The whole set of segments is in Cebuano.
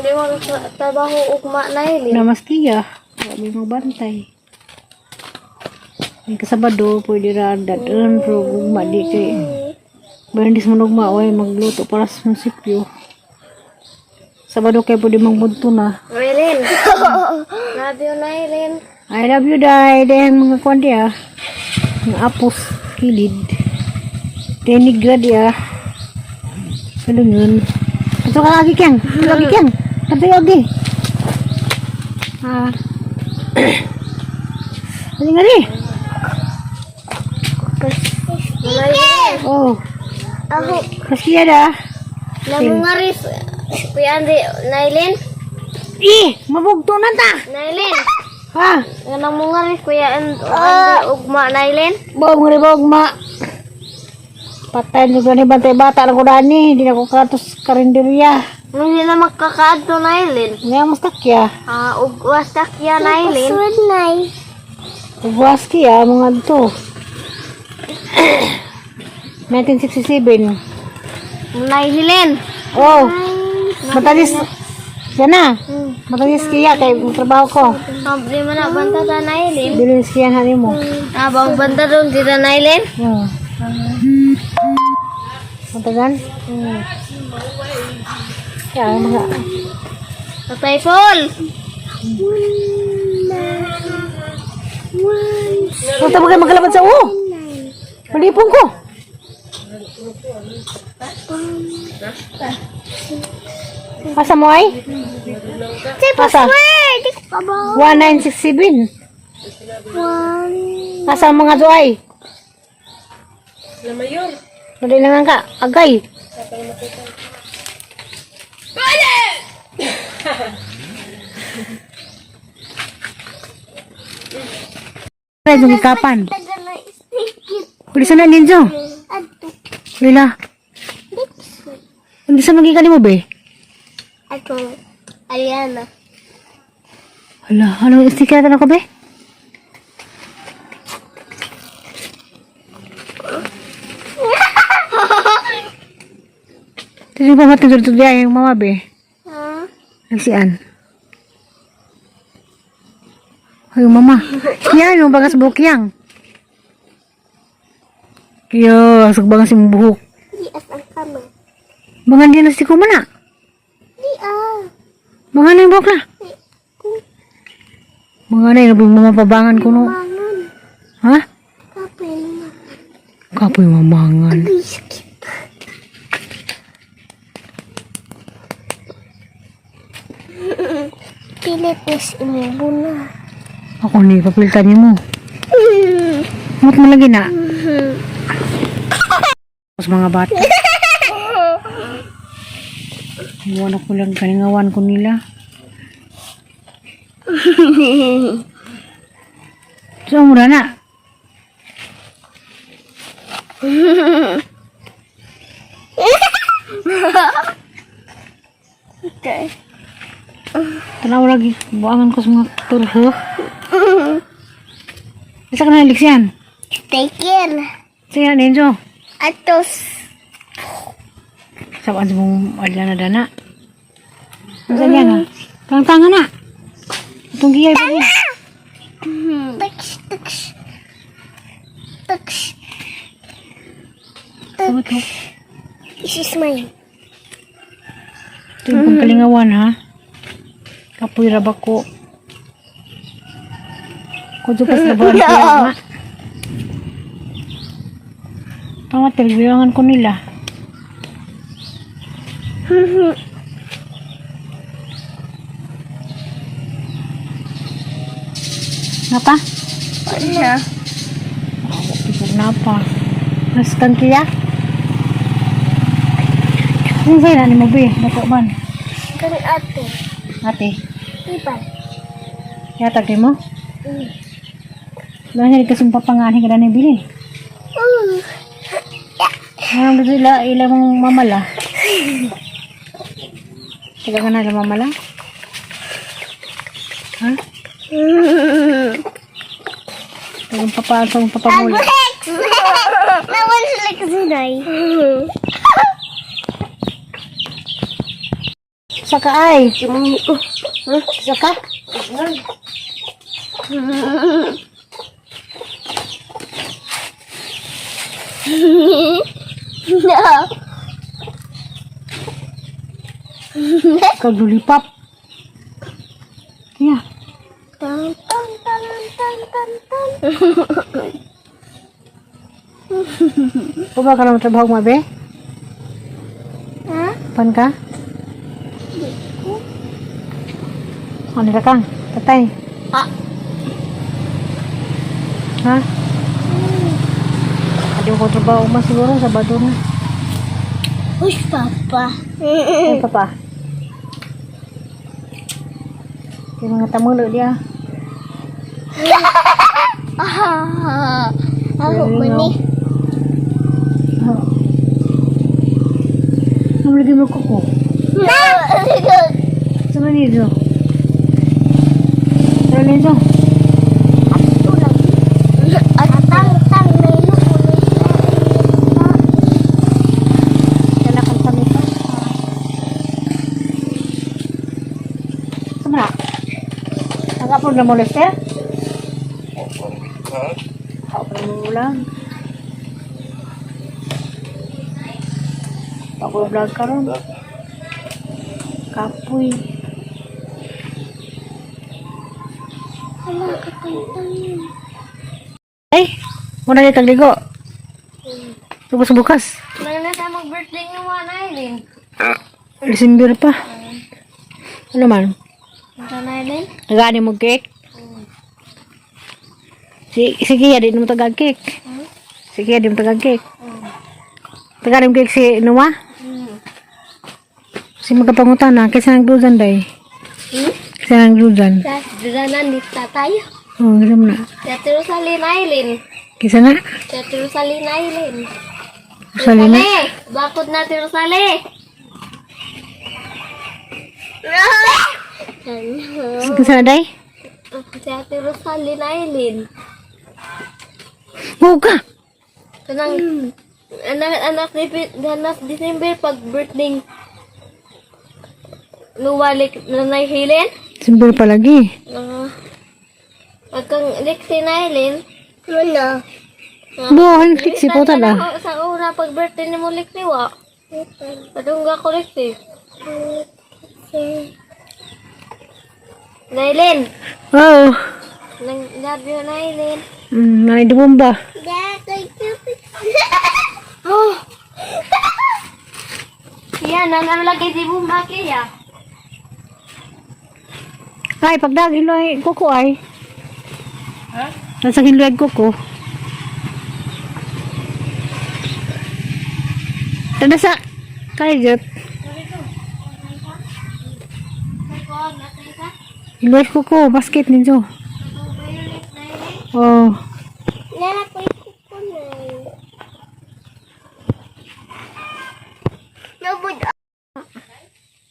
Di mo trabaho ugma na ilin. Namastiya. Grabe mo bantay. May kasabado, pwede ra dadaan, pero ugma di kay. Bandis mo nugma, oy, magluto para sa munisipyo. Sabado kay pwede magbunto na. Raylin. Love you, Nailin. I love you, day. Dahil mga kwan di ah. Mga apos, kilid. Tenigra di ah. Kalungan. Ito ka lagi, Kyang. Ito lagi, Kyang. Ito lagi. Ah. Ano nga di? Nailin. Oh, Ako. kasiya da. Namungaris. Kuya Andy, Nailin. Eh, mabugto na ta. Nailin. Ha? Nga namungaris, Kuya Andy, ugma, Nailin. Bog, ribog, ma. Patay ni gani bantay bata lang ko dani, hindi na ko katos karinderya. Hindi na magkakaadto, Nailin. Nga mas takya. Ah, ugwastak ya, Nailin. Nay. Ubuas kiya mga to. 1967. Nailin. Oh, matalis. Yan na. Matalis kiya kay trabaho ko. Di man na banta ta, Nailin. Bilis kiya hani mo. Ah, bang banta doon dito, Nailin. Oh. Matagal? Kaya mga Tatay Paul. Punta ba kayo magkalabad sa uo? Malipong ko. Asa mo ay? Asa? 1967. Asa ang mga duay? Lamayor. Dali lang ka. Agay. Ay, yung ikapan. Pwede na ninjo. Lila. Hindi sa magiging mo, be? Ako, Ariana. Hala, ano sticker na ko, be? Hindi pa matutulog yung mama, be? Ha? Nagsian. Ay, mama. Yan, yung bagas buhok yang. Yo, asag bagas yung buhok. Di as ang kama. Mga hindi na si kumana. Di ah. Mga na yung buhok na. Mga na yung mamapabangan ko no. Mangon. Ha? Kapil na. Kapoy mamangan. Biscuit. Pilit is imubo na. Ako ni, papilitan niyo mo. Mut mo lagi na. Tapos mga bata. Iwan ako lang, kalingawan ko nila. So, mura na. Okay. Tanaw lagi, buangan ko sa mga turho. Isa ka na liksyan. Take care. Sige na, Enzo. Atos. Sabaan sa mong adya na dana. Ang saan yan, ha? Tang tanga na. Itong giyay pa rin. Taks, taks. Taks. Sabot ko. This is mine. Ito yung pagkalingawan, ha? Kapoy raba ko. Kudo pas na ba ang ma? Tama, tigbilangan ko nila. Napa? Ano? Napa. Mas kang kiya? Ano sa'yo na ni mo, be? Dako man. Kani ate. Ate, Iban. yatag di mo? Dahil kasong papangahin ka na ni Bilin. Ano dito ila, ila mong mamala? Taga ka na ila mamala? Ha? Tagang papa, tagang papamula. Nawan sila kasinay. Sa ka ay. Kimungi ko. Sa ka? No. Kag lulipap. Yeah. Tan tan tan tan tan tan. Uba ka naman trabaho mo, be? Ha? Pan ka? Ano ka kang? Tatay. Ah. Ha? Adi ko trabaho mo siguro, Sabado na. Uy, papa. Ay, papa. Kaya mga tamulo dia. Ah, ako mani. Oh. Ang lagi mo kuko. No. Sama nito. Tara nito. Atang tang na Kaya kanta nito. Sama na. Nag-upload na mo, Lester? Ako mo lang. Ako vlog karon. Kapoy. Wala ka tang. Ay, muna ni tagligo. Bukas bukas. Wala na tayo mag-birthday ng mga Nailin. December pa. Ano man? Ito Nailin? Nagani mo cake? Sige, ya, di mo tagag cake. Sige, di mo tagag cake. Tagag mo cake si Noah? Si magkapangutan na, kaysa nang dudan day. Hmm? Kaysa nang dudan. Sa duranan ni tatay. Oh, ganun na. Sa Rosalie Nailin. Kaysa na? Sa Rosalie Nailin. Rosalie na? Bakod na si Rosalie. Kaysa na day? Sa Rosalie Nailin. Huwag ka! Kanang anak anak ni anak December pag birthday nuwalik na Helen. December palagi. Pagkang Lexi Nailin. Wala. Buhan, si puta na. Sa una pag birthday ni mo Lexi wa. Padungga ko Lexi. Nailin. Oh, Nang love you Nailin. Nanay di bomba. Oh. Yan, nanam lagi si Bumba kaya. Ay, pagdag, hiloy, kuko ay. Ha? Nasa hiloy kuko. Tada sa, kaya jut. Hiloy kuko, basket ninyo. Oh,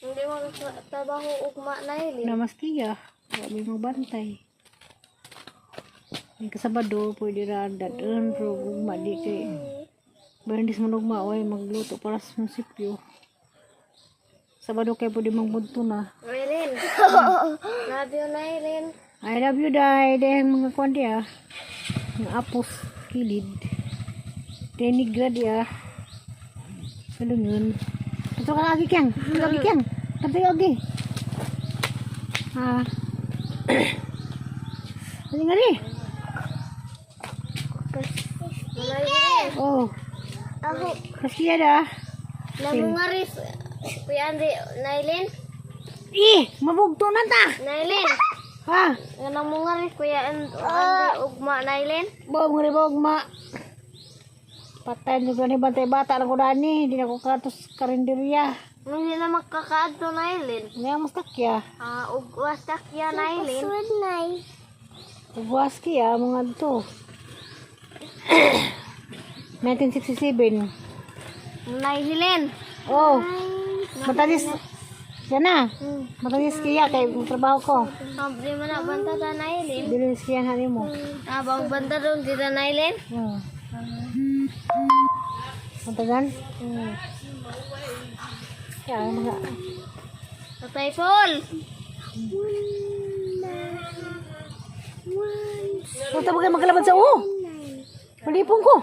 Hindi mo trabaho ugma na yun. namaste ya. Wala mo bantay. Ang kasabado, pwede ra dadun, pero gugma di kay. Barandis mo nugma, oy, magluto para sa munisipyo. Sabado kay pwede magbunto na. Nailin. Love you, Nailin. I love you, day. Dahil mga kwan ah. Mga apos, kilid. Denigra di ah. Kalungan. Kato ka agi kyang. Kato agi kyang. Kato agi. Ah. Ano nga ni? Oh. Ako, Kasi da. namungaris. Kuya Andy, Nailin. Eh, mabugto na ta. Nailin. Ha? Namungaris, Kuya Andy, ugma, Nailin. Bog nga bog ma. Patay nyo gani bantay bata na ko dani. Di na ko katos karinderya. Hindi na magkakaadto, Nailin. Nga mas takya. Ah, ugwasak ya, Nailin. Buwas kiya mga to. 1967. Nailin. Oh, matagis. Yan na. Matagis kiya kay trabaho ko. Di mo na banta ta, Nailin. Bilis kiya na nimo. Ah, bang banta doon, di ta, Nailin. Oh. Matagal? Kaya mga Tatay Paul. Punta ba kayo magkalabad sa uo? Malipong ko.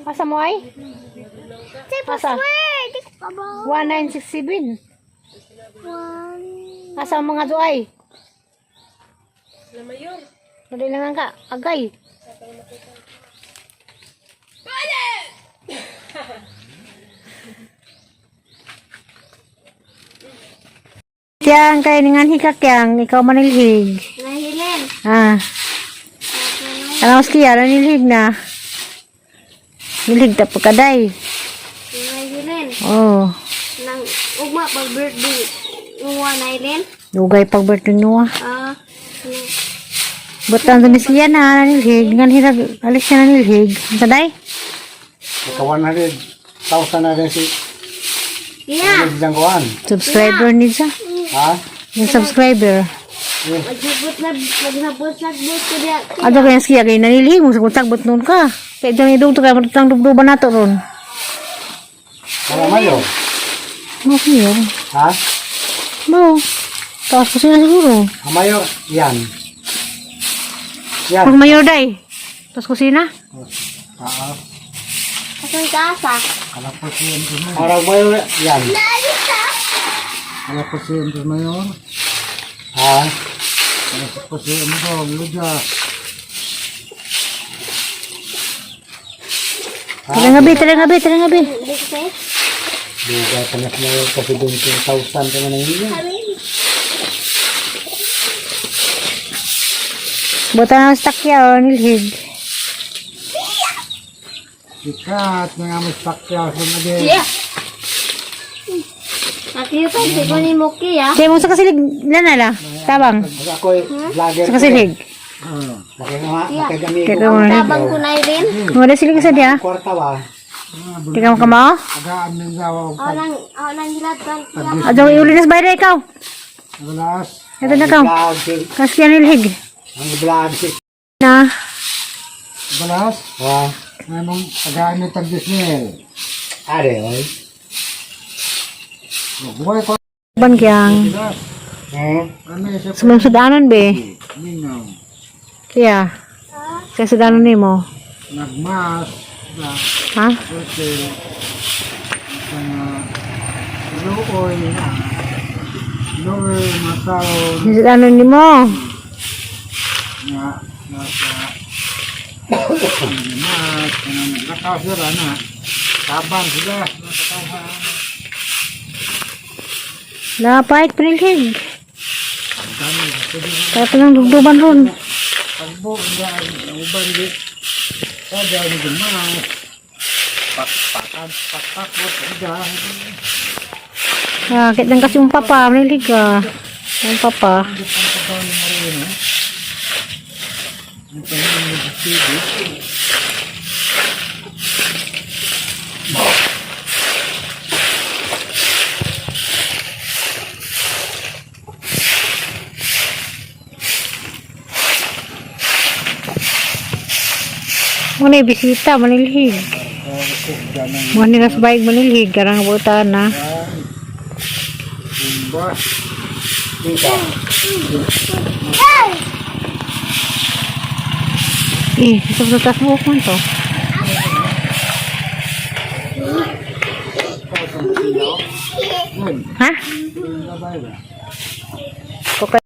Asa mo ay? Asa? Di ko pa ba? 1967. One. Asa ang mga duay? Dali lang ka. Agay. Kiyang, kay ningan hika kiyang, ikaw manilhig. Nahilin. Ah. Alam mo kiya, nanilhig na. Nilhig ta pagkaday. Nahilin. Oh, Nang ugma pag birthday. Uwa nahilin. dugay pag birthday niwa. Ah. Butan sa miskiya na, nanilhig. Ngan hirag, alis siya nanilhig. Ang Saday? Naka 100,000 na rin si Yeah. Nagdang kuan. Subscriber ni siya. Ha? Yung subscriber. Magsabot na, magsabot-sabot ko diya. Ato kaya siya kay nanilhig mo sa kuntag but noon ka. Kaya dyan idong to kaya matutang dubduban nato ron. Wala mayo. Mo siyo. Ha? Mo. Taas ko siya siguro. Mayo, yan. Yan. Pag mayor day. Taas kusina. Oo. Asang kasa? Araw mayo, yan. Wala po si Andres Mayor. Ha? Wala po si Andres Luja. Tara nga be, tara nga be, tara nga be. Hindi ko sa'yo. Dugay pa na mayo kasi doon 2,000 ka na nangyayari. Buta ng stock ya, oh, nilhig. Sikat na nga mas pakyaw sa mga Yeah. Nakita ko ni Moki ah. Kaya mo sa kasilig, lana la. Tabang. Kasi ako eh, vlogger. Sa kasilig. Makikamigo. Kaya ka mo na. Tabang ko na rin. Wala sila sa diya. Kwarta ba? Tika mo kamao. Agaan ng gawa. Ako lang hilatan. Kaya Adong iulinas bayra ikaw. Nagalas. Ito na ikaw. Vlog si, Kasi yan nilhig. ang vlog si. Na. Galas. Ha? May mong agaan ng tag-disney. Are, oy. Buhay ko. Ban kiyang. Galas. Hmm? Ano yung sa Sumang sudanon be. Mingaw. Kaya. Kaya sudanon ni mo. Nagmas. Na. Ha? Kasi. Sa luoy. Luoy matao Yung sudanon ni mo. nga nasa mas ano naglakaw sila na tabang sila nakatawa Lapait panilhig. dami pwede Kaya pa nang dugduban ron. pagbo hindi ang uban di sa dami di mas pakpakan pakpakot hindi. Bakit lang kasi yung papa, manilhig ka. Yung papa. Hindi pang pagkaw ni Moreno ang panginoon ng TV. Muna bisita, manilhig. Muna ni rasbayg manilhig, karang buta na. Bumba. Dito. Eh, ito sa taas buhok man to. Ha? Babay ba? Kuka